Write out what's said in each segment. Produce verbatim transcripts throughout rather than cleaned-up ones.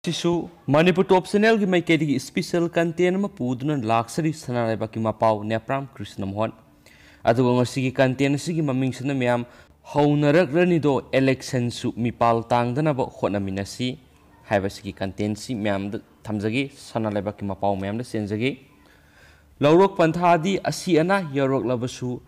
ꯁꯤꯁꯨ ꯃꯅꯤꯄꯨꯔ ꯇꯣꯞ ꯆꯦꯅꯦꯜꯒꯤ ꯃꯥꯏꯀꯩꯗꯒꯤ special content ꯑꯃ ꯄꯨꯗꯨꯅ ꯂꯥꯛꯆꯔꯤ, ꯁꯅꯥ ꯂꯩꯕꯥꯛꯀꯤ ꯃꯄꯥꯎ ꯅꯦꯄ꯭ꯔꯥꯝ ꯀ꯭ꯔꯤꯁꯅ ꯃꯣꯍꯟ꯫ ꯑꯗꯨꯒ ꯉꯁꯤꯒꯤ ꯀꯟꯇꯦꯟ ꯑꯁꯤꯒꯤ ꯃꯃꯤꯡꯁꯤꯅ ꯃꯌꯥꯝ ꯍꯧꯅꯔꯛꯂꯅꯤꯗꯣ, ꯏꯂꯦꯛꯁꯟꯁꯨ ꯃꯤꯄꯥꯜ ꯇꯥꯡꯗꯅꯕ ꯍꯣꯠꯅꯃꯤꯟꯅꯁꯤ ꯍꯥꯏꯕꯁꯤꯒꯤ ꯀꯟꯇꯦꯟꯁꯤ ꯃꯌꯥꯝꯗ ꯊꯝꯖꯒꯦ, ꯁꯅꯥ ꯂꯩꯕꯥꯛꯀꯤ ꯃꯄꯥꯎ ꯃꯌꯥꯝꯗ ꯆꯦꯟꯖꯒꯦ꯫ ꯂꯧꯔꯣꯛ ꯄꯟꯊꯥꯗꯤ ꯑꯁꯤ ꯑꯅꯥ ꯌꯧꯔꯛꯂꯕꯁꯨ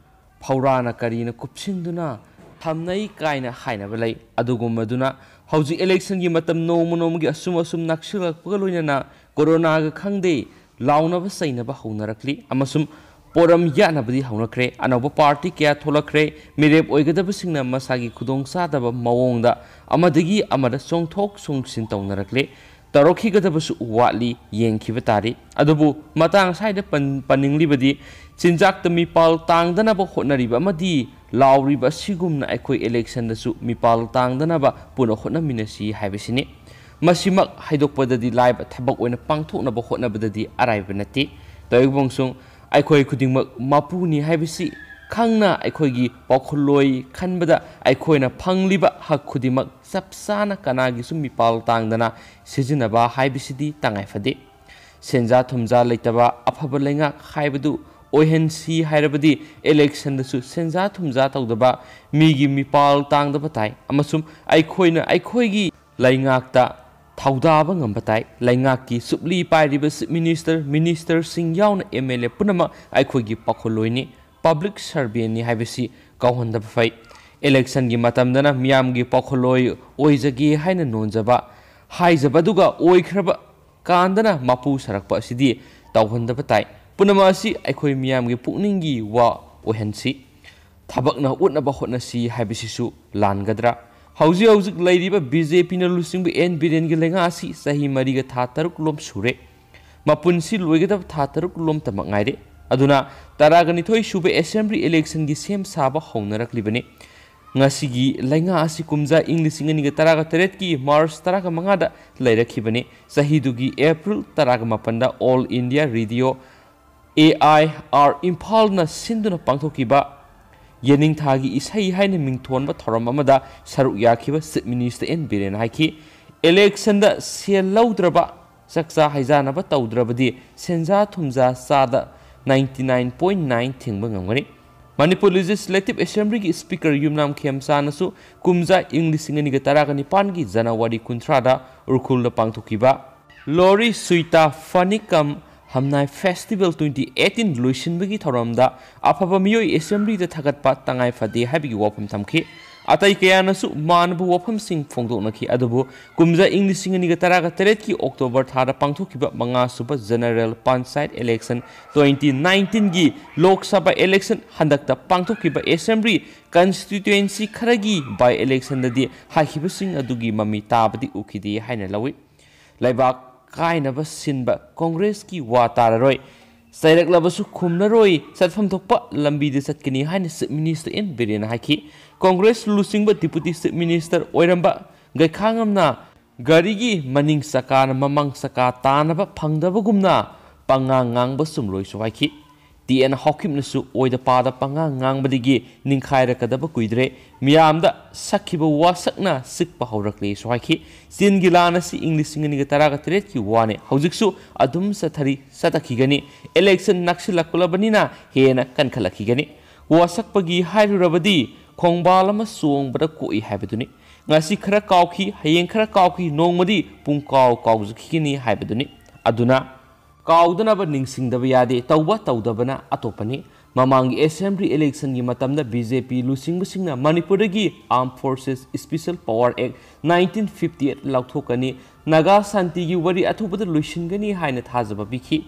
ꯐꯧꯔꯥꯅ ꯀꯔꯤꯅ ꯀꯨꯞꯁꯤꯟꯗꯨꯅ ꯊꯝꯅꯩ ꯀꯥꯏꯅ ꯍꯥꯏꯅꯕ ꯂꯩ꯫ ꯑꯗꯨꯒꯨꯝꯕꯗꯨꯅ ꯍꯧꯖꯤꯛ ꯏꯂꯦꯛꯁꯟꯒꯤ ꯃꯇꯝ ꯅꯣꯡꯃ ꯅꯣꯡꯃꯒꯤ ꯑꯁꯨꯝ ꯑꯁꯨꯝ ꯅꯛꯁꯤꯜꯂꯛꯄꯒ ꯂꯣꯏꯅꯅ ꯀꯣꯔꯣꯅꯥꯒ ꯈꯪꯗꯦ ꯂꯥꯎꯅꯕ ꯆꯩꯅꯕ ꯍꯧꯅꯔꯛꯂꯤ ꯑꯃꯁꯨꯡ ꯄꯣꯔꯝ ꯌꯥꯠꯅꯕꯗꯤ ꯍꯧꯅꯈ꯭ꯔꯦ꯫ ꯑꯅꯧꯕ ꯄꯥꯔꯇꯤ ꯀꯌꯥ ꯊꯣꯛꯂꯛꯈ꯭ꯔꯦ꯫ ꯃꯤꯔꯦꯞ ꯑꯣꯏꯒꯗꯕꯁꯤꯡꯅ ꯃꯁꯥꯒꯤ ꯈꯨꯗꯣꯡꯆꯥꯗꯕ ꯃꯑꯣꯡꯗ ꯑꯃꯗꯒꯤ ꯑꯃꯗ ꯆꯣꯡꯊꯣꯛ ꯆꯣꯡꯁꯤꯟ ꯇꯧꯅꯔꯛꯂꯦ꯫ ꯇꯧꯔꯛꯈꯤꯒꯗꯕꯁꯨ ꯋꯥꯠꯂꯤ, ꯌꯦꯡꯈꯤꯕ ꯇꯥꯔꯤ꯫ ꯑꯗꯨꯕꯨ ꯃꯇꯥꯡ ꯑꯁꯥꯏꯗ ꯄꯟ-, ꯄꯟꯅꯤꯡꯂꯤꯕꯗꯤ ꯆꯤꯟꯖꯥꯛꯇ ꯃꯤꯄꯥꯜ ꯇꯥꯡꯗꯅꯕ ꯍꯣꯠꯅꯔꯤꯕ ꯑꯃꯗꯤ ꯂꯥꯎꯔꯤꯕ ꯑꯁꯤꯒꯨꯝꯅ ꯑꯩꯈꯣꯏ ꯏꯂꯦꯛꯁꯟꯗꯁꯨ ꯃꯤꯄꯥꯜ ꯇꯥꯡꯗꯅꯕ ꯄꯨꯟꯅ ꯍꯣꯠꯅꯃꯤꯟꯅꯁꯤ ꯍꯥꯏꯕꯁꯤꯅꯤ꯫ ꯃꯁꯤꯃꯛ ꯍꯥꯏꯗꯣꯛꯄꯗꯗꯤ ꯂꯥꯏꯕ, ꯊꯕꯛ ꯑꯣꯏꯅ ꯄꯥꯡꯊꯣꯛꯅꯕ ꯍꯣꯠꯅꯕꯗꯗꯤ ꯑꯔꯥꯏꯕ ꯅꯠꯇꯦ꯫ ꯇꯧꯏꯒꯨꯝꯕꯁꯨꯡ ꯑꯩꯈꯣꯏ ꯈꯨꯗꯤꯡꯃꯛ ꯃꯄꯨꯅꯤ ꯍꯥꯏꯕꯁꯤ ꯈꯪꯅ ꯑꯩꯈꯣꯏꯒꯤ ꯄꯥꯎꯈꯨꯝꯂꯣꯏ ꯈꯟꯕꯗ ꯑꯩꯈꯣꯏꯅ ꯐꯪꯂꯤꯕ ꯍꯛ ꯈꯨꯗꯤꯡꯃꯛ ꯆꯞ ꯆꯥꯅ ꯀꯅꯥꯒꯤꯁꯨ ꯃꯤꯄꯥꯜ ꯇꯥꯡꯗꯅ ꯁꯤꯖꯤꯟꯅꯕ ꯍꯥꯏꯕꯁꯤꯗꯤ ꯇꯉꯥꯏ ꯐꯗꯦ꯫ ꯁꯦꯟꯖꯥ ꯊꯨꯝꯖꯥ ꯂꯩꯇꯕ ꯑꯐꯕ ꯂꯩꯉꯥꯛ ꯍꯥꯏꯕꯗꯨ ꯑꯣꯏꯍꯟꯁꯤ ꯍꯥꯏꯔꯕꯗꯤ ꯏꯂꯦꯛꯁꯟꯗꯁꯨ ꯁꯦꯟꯖꯥ ꯊꯨꯝꯖꯥ ꯇꯧꯗꯕ, ꯃꯤꯒꯤ ꯃꯤꯄꯥꯜ ꯇꯥꯡꯗꯕ ꯇꯥꯏ ꯑꯃꯁꯨꯡ ꯑꯩꯈꯣꯏꯅ ꯑꯩꯈꯣꯏꯒꯤ ꯂꯩꯉꯥꯛꯇ ꯊꯧꯗꯥꯕ ꯉꯝꯕ ꯇꯥꯏ꯫ ꯂꯩꯉꯥꯛꯀꯤ ꯁꯨꯞꯂꯤ ꯄꯥꯏꯔꯤꯕ ꯆꯤꯐ ꯃꯤꯅꯤꯁꯇꯔ, ꯃꯤꯅꯤꯁꯇꯔꯁꯤꯡ ꯌꯥꯎꯅ ꯑꯦꯝ ꯑꯦꯜ ꯑꯦ ꯄꯨꯝꯅꯃꯛ ꯑꯩꯈꯣꯏꯒꯤ ꯄꯥꯎꯈꯨꯝꯂꯣꯏꯅꯤ, ꯄꯕ꯭ꯂꯤꯛ ꯁꯔꯚꯦꯟꯅꯤ ꯍꯥꯏꯕꯁꯤ ꯀꯥꯎꯍꯟꯗꯕ ꯐꯩ꯫ ꯏꯂꯦꯛꯁꯟꯒꯤ ꯃꯇꯝꯗꯅ ꯃꯤꯌꯥꯝꯒꯤ ꯄꯥꯎꯈꯨꯝꯂꯣꯏ ꯑꯣꯏꯖꯒꯦ ꯍꯥꯏꯅ ꯅꯣꯟꯖꯕ, ꯍꯥꯏꯖꯕ ꯑꯗꯨꯒ ꯑꯣꯏꯈ꯭ꯔꯕ ꯀꯥꯟꯗꯅ ꯃꯄꯨ ꯁꯥꯔꯛꯄ ꯑꯁꯤꯗꯤ ꯇꯧꯍꯟꯗꯕ ꯇꯥꯏ꯫ ꯄꯨꯝꯅꯃꯛ ꯑꯁꯤ ꯑꯩꯈꯣꯏ ꯃꯤꯌꯥꯝꯒꯤ ꯄꯨꯛꯅꯤꯡꯒꯤ ꯋꯥ ꯑꯣꯏꯍꯟꯁꯤ꯫ ꯊꯕꯛꯅ ꯎꯠꯅꯕ ꯍꯣꯠꯅꯁꯤ ꯍꯥꯏꯕꯁꯤꯁꯨ ꯂꯥꯟꯒꯗ꯭ꯔꯥ? ꯍꯧꯖꯤꯛ ꯍꯧꯖꯤꯛ ꯂꯩꯔꯤꯕ ꯕꯤ ꯖꯦ ꯄꯤꯅ ꯂꯨꯆꯤꯡꯕ ꯑꯦꯟ ꯕꯤꯔꯦꯟꯒꯤ ꯂꯩꯉꯥꯛ ꯑꯁꯤ ꯆꯍꯤ ꯃꯔꯤꯒ ꯊꯥ ꯇꯔꯨꯛ ꯂꯣꯝ ꯁꯨꯔꯦ꯫ ꯃꯄꯨꯟꯁꯤ ꯂꯣꯏꯒꯗꯕ ꯊꯥ ꯇꯔꯨꯛ ꯂꯣꯝꯇꯃꯛ ꯉꯥꯏꯔꯦ꯫ ꯑꯗꯨꯅ ꯇꯔꯥꯒ ꯅꯤꯊꯣꯏ ꯁꯨꯕ ꯑꯦꯁꯦꯝꯕ꯭ꯂꯤ ꯏꯂꯦꯛꯁꯟꯒꯤ ꯁꯦꯝ ꯁꯥꯕ ꯍꯧꯅꯔꯛꯂꯤꯕꯅꯤ꯫ ꯉꯁꯤꯒꯤ ꯂꯩꯉꯥꯛ ꯑꯁꯤ ꯀꯨꯝꯖꯥ ꯏꯪ ꯂꯤꯁꯤꯡ ꯑꯅꯤꯒ ꯇꯔꯥꯒ ꯇꯔꯦꯠꯀꯤ ꯃꯥꯔꯆ ꯇꯔꯥꯒ ꯃꯉꯥꯗ ꯂꯩꯔꯛꯈꯤꯕꯅꯤ꯫ ꯆꯍꯤꯗꯨꯒꯤ ꯑꯦꯄ꯭ꯔꯤꯜ ꯇꯔꯥꯒ ꯃꯥꯄꯟꯗ all India radio, A I R, ꯏꯝꯐꯥꯜꯅ ꯁꯤꯟꯗꯨꯅ ꯄꯥꯡꯊꯣꯛꯈꯤꯕ ꯌꯦꯅꯤꯡꯊꯥꯒꯤ ꯏꯁꯩ ꯍꯥꯏꯅ ꯃꯤꯡꯊꯣꯟꯕ ꯊꯧꯔꯝ ꯑꯃꯗ ꯁꯔꯨꯛ ꯌꯥꯈꯤꯕ ꯆꯤꯐ ꯃꯤꯅꯤꯁꯇꯔ ꯑꯦꯟ ꯕꯤꯔꯦꯟꯅ ꯍꯥꯏꯈꯤ, ꯏꯂꯦꯛꯁꯟꯗ ꯁꯦꯜ ꯂꯧꯗ꯭ꯔꯕ, ꯆꯥꯛꯆꯥ ꯍꯩꯖꯥꯅꯕ ꯇꯧꯗ꯭ꯔꯕꯗꯤ ꯁꯦꯟꯖꯥ ꯊꯨꯝꯖꯥ ꯆꯥꯗ ninety nine point nine ꯊꯤꯡꯕ ꯉꯝꯒꯅꯤ꯫ ꯃꯅꯤꯄꯨꯔ Legislative Assemblyꯒꯤ Speaker ꯌꯨꯝꯅꯥꯝ ꯈꯦꯝꯆꯥꯅꯁꯨ ꯀꯨꯝꯖꯥ ꯏꯪ ꯂꯤꯁꯤꯡ ꯑꯅꯤꯒ ꯇꯔꯥꯒ ꯅꯤꯄꯥꯟꯒꯤ January ꯀꯨꯟꯊ꯭ꯔꯥꯗ ꯎꯔꯈꯨꯜꯗ ꯄꯥꯡꯊꯣꯛꯈꯤꯕ ꯂꯣꯔꯤ ꯁꯨꯏꯇꯥ ꯐꯅꯤꯀꯝ ꯍꯝꯅꯥꯏ Festival twenty eighteen ꯂꯣꯏꯁꯤꯟꯕꯒꯤ ꯊꯧꯔꯝꯗ ꯑꯐꯕ ꯃꯤꯑꯣꯏ Assemblyꯗ ꯊꯥꯒꯠꯄ ꯇꯉꯥꯏ ꯐꯗꯦ ꯍꯥꯏꯕꯒꯤ ꯋꯥꯐꯝ ꯊꯝꯈꯤ꯫ ꯑꯇꯩ ꯀꯌꯥꯅꯁꯨ ꯃꯥꯟꯅꯕ ꯋꯥꯐꯝꯁꯤꯡ ꯐꯣꯡꯗꯣꯛꯅꯈꯤ, ꯑꯗꯨꯕꯨ ꯀꯨꯝꯖꯥ ꯏꯪ ꯂꯤꯁꯤꯡ ꯑꯅꯤꯒ ꯇꯔꯥꯒ ꯇꯔꯦꯠꯀꯤ October ꯊꯥꯗ ꯄꯥꯡꯊꯣꯛꯈꯤꯕ ꯃꯉꯥꯁꯨꯕ General Panchayat Election twenty nineteenꯒꯤ Lok Sabha Election ꯍꯟꯗꯛꯇ ꯄꯥꯡꯊꯣꯛꯈꯤꯕ Assembly constituency ꯈꯔꯒꯤ by electionꯗꯗꯤ ꯍꯥꯏꯈꯤꯕꯁꯤꯡ ꯑꯗꯨꯒꯤ ꯃꯃꯤ ꯇꯥꯕꯗꯤ ꯎꯈꯤꯗꯦ ꯍꯥꯏꯅ ꯂꯧꯏ꯫ ꯂꯩꯕꯥꯛ ꯀꯥꯏꯅꯕ ꯁꯤꯟꯕ ꯀꯣꯡꯒ꯭ꯔꯦꯁꯀꯤ ꯋꯥ ꯇꯥꯔꯔꯣꯏ, ꯆꯩꯔꯛꯂꯕꯁꯨ ꯈꯨꯝꯂꯔꯣꯏ, ꯆꯠꯐꯝ ꯊꯣꯛꯄ ꯂꯝꯕꯤꯗ ꯆꯠꯀꯅꯤ ꯍꯥꯏꯅ Chief Minister ꯑꯦꯟ ꯕꯤꯔꯦꯟꯅ ꯍꯥꯏꯈꯤ꯫ ꯀꯣꯡꯒ꯭ꯔꯦꯁ ꯂꯨꯆꯤꯡꯕ Deputy Chief Minister ꯑꯣꯏꯔꯝꯕ ꯒꯩꯈꯥꯉꯝꯅ ꯒꯥꯔꯤꯒꯤ ꯃꯅꯤꯡ ꯆꯀꯥꯅ ꯃꯃꯥꯡ ꯆꯀꯥ ꯇꯥꯅꯕ ꯐꯪꯗꯕꯒꯨꯝꯅ ꯄꯉꯥꯡ ꯉꯥꯡꯕ ꯆꯨꯝꯂꯣꯏꯁꯨ ꯍꯥꯏꯈꯤ꯫ ꯇꯤ ꯑꯦꯟ ꯍꯥꯎꯀꯤꯞꯅꯁꯨ ꯑꯣꯏꯗ ꯄꯥꯗ ꯄꯉꯥꯡ ꯉꯥꯡꯕꯗꯒꯤ ꯅꯤꯡꯈꯥꯏꯔꯛꯀꯗꯕ ꯀꯨꯏꯗ꯭ꯔꯦ, ꯃꯤꯌꯥꯝꯗ ꯁꯛꯈꯤꯕ ꯋꯥꯁꯛꯅ ꯆꯤꯛꯄ ꯍꯧꯔꯛꯂꯦꯁꯨ ꯍꯥꯏꯈꯤ꯫ ꯆꯤꯟꯒꯤ ꯂꯥꯟ ꯑꯁꯤ ꯏꯪ ꯂꯤꯁꯤꯡ ꯑꯅꯤꯒ ꯇꯔꯥꯒ ꯇꯔꯦꯠꯀꯤ ꯋꯥꯅꯤ, ꯍꯧꯖꯤꯛꯁꯨ ꯑꯗꯨꯝ ꯆꯠꯊꯔꯤ, ꯆꯠꯊꯈꯤꯒꯅꯤ꯫ Election ꯅꯛꯁꯤꯜꯂꯛꯂꯕꯅꯤꯅ ꯍꯦꯟꯅ ꯀꯟꯈꯠꯂꯛꯈꯤꯒꯅꯤ꯫ ꯋꯥꯁꯛꯄꯒꯤ ꯍꯥꯏꯔꯨꯔꯕꯗꯤ ꯈꯣꯡꯕꯥꯜ ꯑꯃ ꯆꯣꯡꯕꯗ ꯀꯣꯛꯏ ꯍꯥꯏꯕꯗꯨꯅꯤ꯫ ꯉꯁꯤ ꯈꯔ ꯀꯥꯎꯈꯤ, ꯍꯌꯦꯡ ꯈꯔ ꯀꯥꯎꯈꯤ, ꯅꯣꯡꯃꯗꯤ ꯄꯨꯡ ꯀꯥꯎ ꯀꯥꯎꯖꯈꯤꯒꯅꯤ ꯍꯥꯏꯕꯗꯨꯅꯤ꯫ ꯑꯗꯨꯅ ꯀꯥꯎꯗꯅꯕ ꯅꯤꯡꯁꯤꯡꯗꯕ ꯌꯥꯗꯦ, ꯇꯧꯕ ꯇꯧꯗꯕꯅ ꯑꯇꯣꯞꯄꯅꯤ꯫ ꯃꯃꯥꯡꯒꯤ Assembly Electionꯒꯤ ꯃꯇꯝꯗ B J P ꯂꯨꯆꯤꯡꯕꯁꯤꯡꯅ ꯃꯅꯤꯄꯨꯔꯗꯒꯤ Armed Forces Special Power Act nineteen fifty eight ꯂꯧꯊꯣꯛꯀꯅꯤ, Naga ꯁꯥꯟꯇꯤꯒꯤ ꯋꯥꯔꯤ ꯑꯊꯨꯕꯗ ꯂꯣꯏꯁꯤꯟꯒꯅꯤ ꯍꯥꯏꯅ ꯊꯥꯖꯕ ꯄꯤꯈꯤ꯫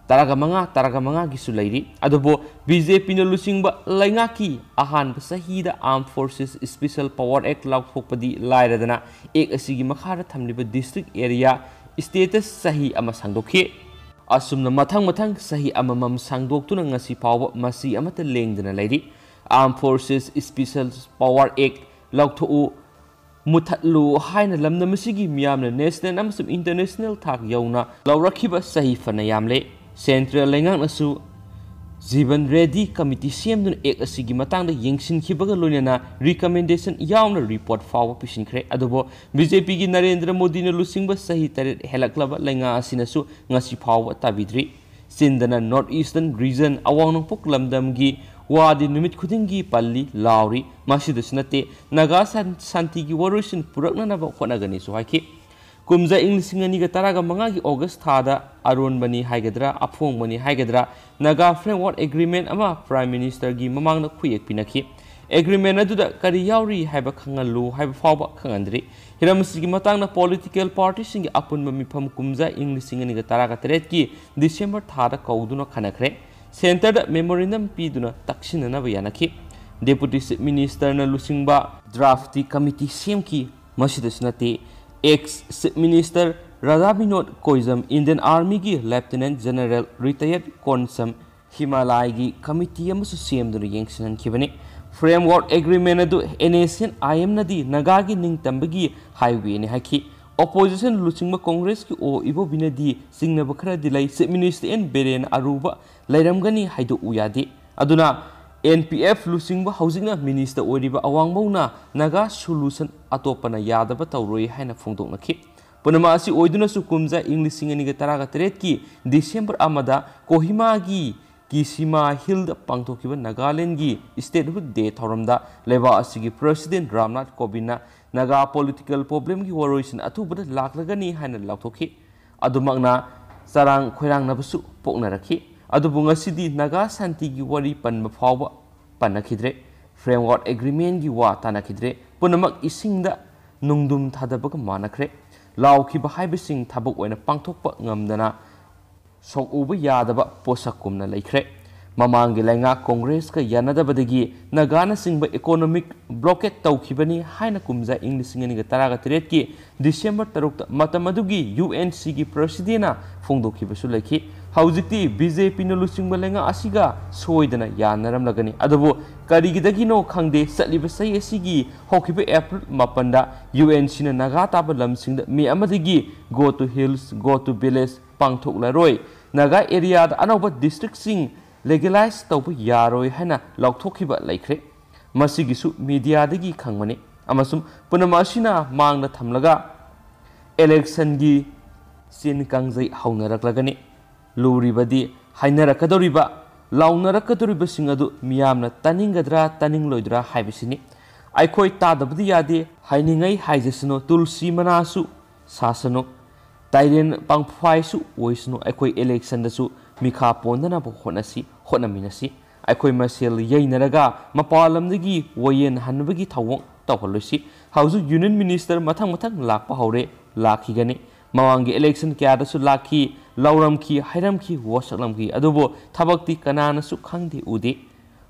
ꯇꯔꯥꯒ ꯃꯉꯥ, ꯇꯔꯥꯒ ꯃꯉꯥꯒꯤꯁꯨ ꯂꯩꯔꯤ꯫ ꯑꯗꯨꯕꯨ B J Pꯅ ꯂꯨꯆꯤꯡꯕ ꯂꯩꯉꯥꯛꯀꯤ ꯑꯍꯥꯟꯕ ꯆꯍꯤꯗ Armed Forces Special Power Act ꯂꯥꯎꯊꯣꯛꯄꯗꯤ ꯂꯥꯏꯔꯗꯅ, Act ꯑꯁꯤꯒꯤ ꯃꯈꯥꯗ ꯊꯝꯂꯤꯕ district area status ꯆꯍꯤ ꯑꯃ ꯁꯥꯡꯗꯣꯛꯈꯤ꯫ ꯑꯁꯨꯝꯅ ꯃꯊꯪ ꯃꯊꯪ ꯆꯍꯤ ꯑꯃꯃꯝ ꯁꯥꯡꯗꯣꯛꯇꯨꯅ ꯉꯁꯤ ꯐꯥꯎꯕ ꯃꯁꯤ ꯑꯃꯠꯇ ꯂꯦꯡꯗꯅ ꯂꯩꯔꯤ꯫ Armed Forces Special Power Act ꯂꯧꯊꯣꯛꯎ, ꯃꯨꯊꯠꯂꯨ ꯍꯥꯏꯅ ꯂꯝꯗꯝ ꯑꯁꯤꯒꯤ ꯃꯤꯌꯥꯝꯅ national ꯑꯃꯁꯨꯡ international ꯊꯥꯛ ꯌꯧꯅ ꯂꯧꯔꯛꯈꯤꯕ ꯆꯍꯤ ꯐꯅ ꯌꯥꯝꯂꯦ꯫ Central ꯂꯩꯉꯥꯛꯅꯁꯨ ꯖꯤꯕꯟ ꯔꯦꯗꯤ ꯀꯃꯤꯇꯤ ꯁꯦꯝꯗꯨꯅ ꯑꯦꯛ ꯑꯁꯤꯒꯤ ꯃꯇꯥꯡꯗ ꯌꯦꯡꯁꯤꯟꯈꯤꯕꯒ ꯂꯣꯏꯅꯅ ꯔꯤꯀꯃꯦꯟꯗꯦꯁꯟ ꯌꯥꯎꯅ ꯔꯤꯄꯣꯔꯠ ꯐꯥꯎꯕ ꯄꯤꯁꯤꯟꯈ꯭ꯔꯦ꯫ ꯑꯗꯨꯕꯨ ꯕꯤ ꯖꯦ ꯄꯤꯒꯤ ꯅꯔꯦꯟꯗ꯭ꯔ ꯃꯣꯗꯤꯅ ꯂꯨꯆꯤꯡꯕ ꯆꯍꯤ ꯇꯔꯦꯠ ꯍꯦꯜꯂꯛꯂꯕ ꯂꯩꯉꯥꯛ ꯑꯁꯤꯅꯁꯨ ꯉꯁꯤ ꯐꯥꯎꯕ ꯇꯥꯕꯤꯗ꯭ꯔꯤ꯫ ꯆꯤꯟꯗꯅ North Eastern Region, ꯑꯋꯥꯡ ꯅꯣꯡꯄꯣꯛ ꯂꯝꯗꯝꯒꯤ ꯋꯥꯗꯤ ꯅꯨꯃꯤꯠ ꯈꯨꯗꯤꯡꯒꯤ ꯄꯜꯂꯤ, ꯂꯥꯎꯔꯤ꯫ ꯃꯁꯤꯗꯁꯨ ꯅꯠꯇꯦ, ꯅꯥꯒꯥ ꯁꯥꯟ-, ꯁꯥꯟꯇꯤꯒꯤ ꯋꯥꯔꯣꯏꯁꯤꯟ ꯄꯨꯔꯛꯅꯅꯕ ꯍꯣꯠꯅꯒꯅꯤꯁꯨ ꯍꯥꯏꯈꯤ꯫ ꯀꯨꯝꯖꯥ ꯏꯪ ꯂꯤꯁꯤꯡ ꯑꯅꯤꯒ ꯇꯔꯥꯒ ꯃꯉꯥꯒꯤ ꯑꯣꯒꯁ ꯊꯥꯗ ꯑꯔꯣꯟꯕꯅꯤ ꯍꯥꯏꯒꯗ꯭ꯔꯥ, ꯑꯐꯣꯡꯕꯅꯤ ꯍꯥꯏꯒꯗ꯭ꯔꯥ, ꯅꯥꯒꯥ Framework Agreement ꯑꯃ Prime Minister ꯒꯤ ꯃꯃꯥꯡꯗ ꯈꯨꯌꯦꯛ ꯄꯤꯅꯈꯤ꯫ ꯑꯦꯒ꯭ꯔꯤꯃꯦꯟ ꯑꯗꯨꯗ ꯀꯔꯤ ꯌꯥꯎꯔꯤ ꯍꯥꯏꯕ ꯈꯪꯍꯜꯂꯨ ꯍꯥꯏꯕ ꯐꯥꯎꯕ ꯈꯪꯍꯟꯗ꯭ꯔꯤ꯫ ꯍꯤꯔꯝ ꯑꯁꯤꯒꯤ ꯃꯇꯥꯡꯗ ꯄꯣꯂꯤꯇꯤꯀꯦꯜ ꯄꯥꯔꯇꯤꯁꯤꯡꯒꯤ ꯑꯄꯨꯟꯕ ꯃꯤꯐꯝ ꯀꯨꯝꯖꯥ ꯏꯪ ꯂꯤꯁꯤꯡ ꯑꯅꯤꯒ ꯇꯔꯥꯒ ꯇꯔꯦꯠꯀꯤ ꯗꯤꯁꯦꯝꯕꯔ ꯊꯥꯗ ꯀꯧꯗꯨꯅ ꯈꯟꯅꯈ꯭ꯔꯦ꯫ ꯁꯦꯟꯇꯔꯗ ꯃꯦꯃꯣꯔꯦꯟꯗꯝ ꯄꯤꯗꯨꯅ ꯇꯛꯁꯤꯟꯅꯅꯕ ꯌꯥꯅꯈꯤ꯫ ꯗꯦꯄꯨꯇꯤ ꯆꯤꯐ ꯃꯤꯅꯤꯁꯇꯔꯅ ꯂꯨꯆꯤꯡꯕ ꯗ꯭ꯔꯥꯐꯇꯤ ꯀꯃꯤꯇꯤ ꯁꯦꯝꯈꯤ꯫ ꯃꯁꯤꯗꯁꯨ ꯅꯠꯇꯦ, ex chief minister Radha Binod Koijam Indian ꯑꯥꯔꯃꯤꯒꯤ ꯂꯦꯐꯇꯤꯅꯦꯟꯠ ꯖꯦꯅꯔꯦꯜ ꯔꯤꯇꯥꯌꯔꯗ ꯀꯣꯟꯁꯝ ꯍꯤꯃꯥꯂꯥꯏꯒꯤ ꯀꯃꯤꯇꯤ ꯑꯃꯁꯨ ꯁꯦꯝꯗꯨꯅ ꯌꯦꯡꯁꯤꯟꯍꯟꯈꯤꯕꯅꯤ꯫ ꯐ꯭ꯔꯦꯝꯋꯥꯔꯛ ꯑꯦꯒ꯭ꯔꯤꯃꯦꯟ ꯑꯗꯨ ꯑꯦꯟ ꯑꯦꯁ ꯑꯦꯟ ꯑꯥꯏ ꯑꯦꯝꯅꯗꯤ ꯅꯥꯒꯥꯒꯤ ꯅꯤꯡꯇꯝꯕꯒꯤ ꯍꯥꯏꯋꯦꯅꯤ ꯍꯥꯏꯈꯤ꯫ ꯑꯣꯄꯣꯖꯤꯁꯟ ꯂꯨꯆꯤꯡꯕ ꯀꯣꯡꯒ꯭ꯔꯦꯁꯀꯤ ꯑꯣ ꯏꯕꯣꯕꯤꯅꯗꯤ ꯆꯤꯡꯅꯕ ꯈꯔꯗꯤ ꯂꯩ꯫ ꯆꯤꯐ ꯃꯤꯅꯤꯁꯇꯔ ꯑꯦꯟ ꯕꯤꯔꯦꯟ ꯑꯔꯨꯕ ꯂꯩꯔꯝꯒꯅꯤ ꯍꯥꯏꯗꯣꯛꯎ ꯌꯥꯗꯦ꯫ ꯑꯗꯨꯅ ꯑꯦꯟ ꯄꯤ ꯑꯦꯐ ꯂꯨꯆꯤꯡꯕ ꯍꯧꯖꯤꯛꯅ ꯃꯤꯅꯤꯁꯇꯔ ꯑꯣꯏꯔꯤꯕ ꯑꯋꯥꯡꯕꯧꯅ ꯅꯥꯒꯥ ꯁꯣꯂꯨꯁꯟ ꯑꯇꯣꯞꯄꯅ ꯌꯥꯗꯕ ꯇꯧꯔꯣꯏ ꯍꯥꯏꯅ ꯐꯣꯡꯗꯣꯛꯅꯈꯤ꯫ ꯄꯨꯝꯅꯃꯛ ꯑꯁꯤ ꯑꯣꯏꯗꯨꯅꯁꯨ ꯀꯨꯝꯖꯥ ꯏꯪ ꯂꯤꯁꯤꯡ ꯑꯅꯤꯒ ꯇꯔꯥꯒ ꯇꯔꯦꯠꯀꯤ ꯗꯤꯁꯦꯝꯕꯔ ꯑꯃꯗ ꯀꯣꯍꯤꯃꯥꯒꯤ ꯀꯤꯁꯤꯃꯥ ꯍꯤꯜꯗ ꯄꯥꯡꯊꯣꯛꯈꯤꯕ ꯅꯥꯒꯥꯂꯦꯟꯒꯤ ꯁ꯭ꯇꯦꯠꯍꯨꯗ ꯗꯦ ꯊꯧꯔꯝꯗ ꯂꯩꯕꯥꯛ ꯑꯁꯤꯒꯤ ꯄ꯭ꯔꯁꯤꯗꯦꯟꯠ ꯔꯥꯝꯅꯥꯊ ꯀꯣꯕꯤꯟꯗꯅ ꯅꯥꯒꯥ ꯄꯣꯂꯤꯇꯤꯀꯦꯜ ꯄ꯭ꯔꯣꯕ꯭ꯂꯦꯝꯒꯤ ꯋꯥꯔꯣꯏꯁꯤꯟ ꯑꯊꯨꯕꯗ ꯂꯥꯛꯂꯒꯅꯤ ꯍꯥꯏꯅ ꯂꯥꯎꯊꯣꯛꯈꯤ꯫ ꯑꯗꯨꯃꯛꯅ ꯆꯔꯥꯡ ꯈꯣꯏꯔꯥꯡꯅꯕꯁꯨ ꯄꯣꯛꯅꯔꯛꯈꯤ꯫ ꯑꯗꯨꯕꯨ ꯉꯁꯤꯗꯤ ꯅꯥꯒꯥ ꯁꯥꯟꯇꯤꯒꯤ ꯋꯥꯔꯤ ꯄꯟꯕ ꯐꯥꯎꯕ ꯄꯟꯅꯈꯤꯗ꯭ꯔꯦ꯫ ꯐ꯭ꯔꯦꯝꯋꯥꯔꯛ ꯑꯦꯒ꯭ꯔꯤꯃꯦꯟꯒꯤ ꯋꯥ ꯇꯥꯟꯅꯈꯤꯗ꯭ꯔꯦ꯫ ꯄꯨꯝꯅꯃꯛ ꯏꯁꯤꯡꯗ ꯅꯨꯡꯗꯨꯝ ꯊꯥꯗꯕꯒ ꯃꯥꯟꯅꯈ꯭ꯔꯦ꯫ ꯂꯥꯎꯈꯤꯕ ꯍꯥꯏꯕꯁꯤꯡ ꯊꯕꯛ ꯑꯣꯏꯅ ꯄꯥꯡꯊꯣꯛꯄ ꯉꯝꯗꯅ ꯁꯣꯛꯎꯕ ꯌꯥꯗꯕ ꯄꯣꯠꯁꯛꯀꯨꯝꯅ ꯂꯩꯈ꯭ꯔꯦ꯫ ꯃꯃꯥꯡꯒꯤ ꯂꯩꯉꯥꯛ ꯀꯣꯡꯒ꯭ꯔꯦꯁꯀ ꯌꯥꯅꯗꯕꯗꯒꯤ ꯅꯥꯒꯥꯅꯆꯤꯡꯕ ꯏꯀꯣꯅꯣꯃꯤꯛ ꯕ꯭ꯂꯣꯀꯦꯠ ꯇꯧꯈꯤꯕꯅꯤ ꯍꯥꯏꯅ ꯀꯨꯝꯖꯥ ꯏꯪ ꯂꯤꯁꯤꯡ ꯑꯅꯤꯒ ꯇꯔꯥꯒ ꯇꯔꯦꯠꯀꯤ ꯗꯤꯁꯦꯝꯕꯔ ꯇꯔꯨꯛꯇ ꯃꯇꯝ ꯑꯗꯨꯒꯤ ꯌꯨ ꯑꯦꯟ ꯁꯤꯒꯤ ꯄ꯭ꯔꯁꯤꯗꯦꯟꯅ ꯐꯣꯡꯗꯣꯛꯈꯤꯕꯁꯨ ꯂꯩꯈꯤ꯫ ꯍꯧꯖꯤꯛꯇꯤ ꯕꯤ ꯖꯦ ꯄꯤꯅ ꯂꯨꯆꯤꯡꯕ ꯂꯩꯉꯥꯛ ꯑꯁꯤꯒ ꯁꯣꯏꯗꯅ ꯌꯥꯅꯔꯝꯂꯒꯅꯤ꯫ ꯑꯗꯨꯕꯨ ꯀꯔꯤꯒꯤꯗꯒꯤꯅꯣ ꯈꯪꯗꯦ, ꯆꯠꯂꯤꯕ ꯆꯍꯤ ꯑꯁꯤꯒꯤ ꯍꯧꯈꯤꯕ ꯑꯦꯄ꯭ꯔꯤꯜ ꯃꯥꯄꯟꯗ ꯌꯨ ꯑꯦꯟ ꯁꯤꯅ ꯅꯥꯒꯥ ꯇꯥꯕ ꯂꯝꯁꯤꯡꯗ ꯃꯦ ꯑꯃꯗꯒꯤ Go to Hills, Go to Village ꯄꯥꯡꯊꯣꯛꯂꯔꯣꯏ, Naga ꯑꯦꯔꯤꯌꯥꯗ ꯑꯅꯧꯕ ꯗꯤꯁꯇ꯭ꯔꯤꯛꯁꯤꯡ ꯂꯤꯒꯦꯂꯥꯏꯁ ꯇꯧꯕ ꯌꯥꯔꯣꯏ ꯍꯥꯏꯅ ꯂꯥꯎꯊꯣꯛꯈꯤꯕ ꯂꯩꯈ꯭ꯔꯦ꯫ ꯃꯁꯤꯒꯤꯁꯨ ꯃꯤꯗꯤꯌꯥꯗꯒꯤ ꯈꯪꯕꯅꯤ꯫ ꯑꯃꯁꯨꯡ ꯄꯨꯝꯅꯃꯛ ꯑꯁꯤꯅ ꯃꯥꯡꯗ ꯊꯝꯂꯒ ꯏꯂꯦꯛꯁꯟꯒꯤ ꯆꯤꯟ ꯀꯥꯡꯖꯩ ꯍꯧꯅꯔꯛꯂꯒꯅꯤ꯫ ꯂꯨꯔꯤꯕꯗꯤ ꯍꯥꯏꯅꯔꯛꯀꯗꯧꯔꯤꯕ, ꯂꯥꯎꯅꯔꯛꯀꯗꯧꯔꯤꯕꯁꯤꯡ ꯑꯗꯨ ꯃꯤꯌꯥꯝꯅ ꯇꯥꯅꯤꯡꯒꯗ꯭ꯔꯥ ꯇꯥꯅꯤꯡꯂꯣꯏꯗ꯭ꯔꯥ ꯍꯥꯏꯕꯁꯤꯅꯤ꯫ ꯑꯩꯈꯣꯏ ꯇꯥꯗꯕꯗꯤ ꯌꯥꯗꯦ, ꯍꯥꯏꯅꯤꯡꯉꯩ ꯍꯥꯏꯖꯁꯅꯨ, ꯇꯨꯜꯁꯤ ꯃꯅꯥꯁꯨ ꯁꯥꯁꯅꯨ, ꯇꯥꯏꯔꯦꯟ ꯄꯥꯡꯐꯥꯏꯁꯨ ꯑꯣꯏꯁꯅꯨ, ꯑꯩꯈꯣꯏ ꯏꯂꯦꯛꯁꯟꯗꯁꯨ ꯃꯤꯈꯥ ꯄꯣꯟꯗꯅꯕ ꯍꯣꯠꯅꯁꯤ, ꯍꯣꯠꯅꯃꯤꯟꯅꯁꯤ꯫ ꯑꯩꯈꯣꯏ ꯃꯁꯦꯜ ꯌꯩꯅꯔꯒ ꯃꯄꯥꯟ ꯂꯝꯗꯒꯤ ꯋꯥꯌꯦꯜ ꯍꯟꯕꯒꯤ ꯊꯧꯑꯣꯡ ꯇꯧꯍꯜꯂꯣꯏꯁꯤ꯫ ꯍꯧꯖꯤꯛ ꯌꯨꯅꯤꯌꯟ ꯃꯤꯅꯤꯁꯇꯔ ꯃꯊꯪ ꯃꯊꯪ ꯂꯥꯛꯄ ꯍꯧꯔꯦ, ꯂꯥꯛꯈꯤꯒꯅꯤ꯫ ꯃꯃꯥꯡꯒꯤ ꯏꯂꯦꯛꯁꯟ ꯀꯌꯥꯗꯁꯨ ꯂꯥꯛꯈꯤ, ꯂꯥꯎꯔꯝꯈꯤ, ꯍꯥꯏꯔꯝꯈꯤ, ꯋꯥꯁꯛꯂꯝꯈꯤ, ꯑꯗꯨꯕꯨ ꯊꯕꯛꯇꯤ ꯀꯅꯥꯅꯁꯨ ꯈꯪꯗꯦ, ꯎꯗꯦ꯫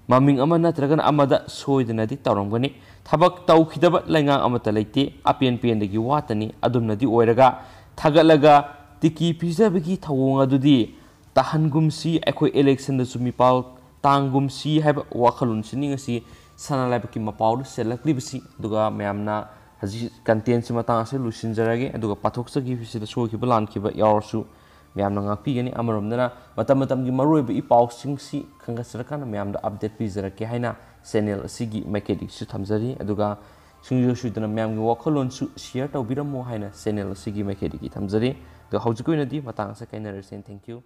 ꯃꯃꯤꯡ ꯑꯃ ꯅꯠꯇ꯭ꯔꯒꯅ ꯑꯃꯗ ꯁꯣꯏꯗꯅꯗꯤ ꯇꯧꯔꯝꯒꯅꯤ꯫ ꯊꯕꯛ ꯇꯧꯈꯤꯗꯕ ꯂꯩꯉꯥꯛ ꯑꯃꯠꯇ ꯂꯩꯇꯦ꯫ ꯑꯄꯦꯟ ꯄꯦꯟꯗꯒꯤ ꯋꯥꯇꯅꯤ꯫ ꯑꯗꯨꯝꯅꯗꯤ ꯑꯣꯏꯔꯒ ꯊꯥꯒꯠꯂꯒ ꯇꯤꯀꯤ ꯄꯤꯖꯕꯒꯤ ꯊꯧꯑꯣꯡ ꯑꯗꯨꯗꯤ ꯇꯥꯍꯟꯒꯨꯝꯁꯤ꯫ ꯑꯩꯈꯣꯏ ꯏꯂꯦꯛꯁꯟꯗꯁꯨ ꯃꯤꯄꯥꯜ ꯇꯥꯡꯒꯨꯝꯁꯤ ꯍꯥꯏꯕ ꯋꯥꯈꯜꯂꯣꯟꯁꯤꯅꯤ ꯉꯁꯤ ꯁꯅꯥ ꯂꯩꯕꯥꯛꯀꯤ ꯃꯄꯥꯎꯗ ꯆꯦꯜꯂꯛꯂꯤꯕꯁꯤ꯫ ꯑꯗꯨꯒ ꯃꯌꯥꯝꯅ ꯍꯧꯖꯤꯛ ꯀꯟꯇꯦꯟꯁꯤ ꯃꯇꯥꯡ ꯑꯁꯤꯗ ꯂꯣꯏꯁꯤꯟꯖꯔꯒꯦ꯫ ꯑꯗꯨꯒ ꯄꯥꯊꯣꯛꯆꯈꯤꯕꯁꯤꯗ ꯁꯣꯏꯈꯤꯕ ꯂꯥꯟꯈꯤꯕ ꯌꯥꯎꯔꯁꯨ ꯃꯌꯥꯝꯅ ꯉꯥꯛꯄꯤꯒꯅꯤ꯫ ꯑꯃꯔꯣꯝꯗꯅ ꯃꯇꯝ ꯃꯇꯝꯒꯤ ꯃꯔꯨꯑꯣꯏꯕ ꯏ ꯄꯥꯎꯁꯤꯡꯁꯤ ꯈꯟꯒꯠꯆꯔꯀꯥꯟꯗ ꯃꯌꯥꯝꯗ ꯑꯞꯗꯦꯠ ꯄꯤꯖꯔꯛꯀꯦ ꯍꯥꯏꯅ ꯆꯦꯅꯦꯜ ꯑꯁꯤꯒꯤ ꯃꯥꯏꯀꯩꯗꯒꯤꯁꯨ ꯊꯝꯖꯔꯤ꯫ ꯑꯗꯨꯒ ꯁꯨꯡꯁꯣꯏ ꯁꯣꯏꯗꯅ ꯃꯌꯥꯝꯒꯤ ꯋꯥꯈꯜꯂꯣꯟꯁꯨ ꯁꯤꯌꯔ ꯇꯧꯕꯤꯔꯝꯃꯣ ꯍꯥꯏꯅ ꯆꯦꯅꯦꯜ ꯑꯁꯤꯒꯤ ꯃꯥꯏꯀꯩꯗꯒꯤ ꯊꯝꯖꯔꯤ꯫ ꯑꯗꯣ ꯍꯧꯖꯤꯛꯀꯤ ꯑꯣꯏꯅꯗꯤ ꯃꯇꯥꯡ ꯑꯁꯤꯗ ꯀꯥꯏꯅꯔꯁꯦ꯫ Thank you꯫